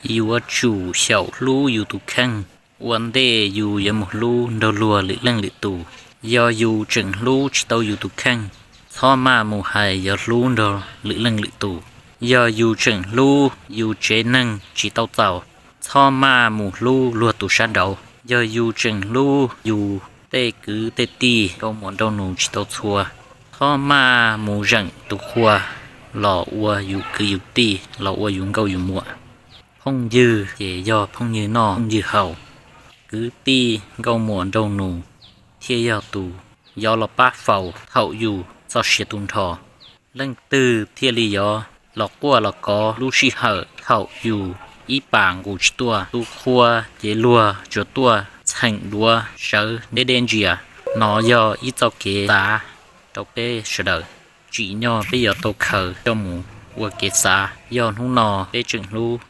Yuav tsum xyaum hlub yus tus kheej ua ntej yus yuav mus hlub nrog luag lwm leej lwm tus. Yog yus tseem hlub tsis tau yus tus kheej, txhob maj mus hais yuav hlub nrog lwm leej lwm tus. Yog yus tseem hlub yus tsev neeg tsis tau txaus, txhob maj mus hlub luag tus sab nraud. Yog yus tseem hlub yus tej kwv tej tij nkauj muam nraug nus tsis tau txhua, txhob maj mus zeem tus qhua los ua yus kwv yus tij los ua yus nkauj yus muam. Phooj ywg ces yog phooj ywg noj phooj ywg haus, kwv tij nkauj muam nraug nus thiaj yog tus yuav los pab faus thaum yus txoj sia tu nrho. Leej twg thiaj li yuav los quaj los kov lub sij hawm thaum yus ib pas nqus tsis tuaj? Tus qhua ces luag tsuas tuaj txheem duav sawv deb deb ntsia. No yog ib txoj kev xav rau peb sawv daws. Tsim nyog peb yuav tau khaws coj mus ua kev xav. Yog hnub no peb tseem hlub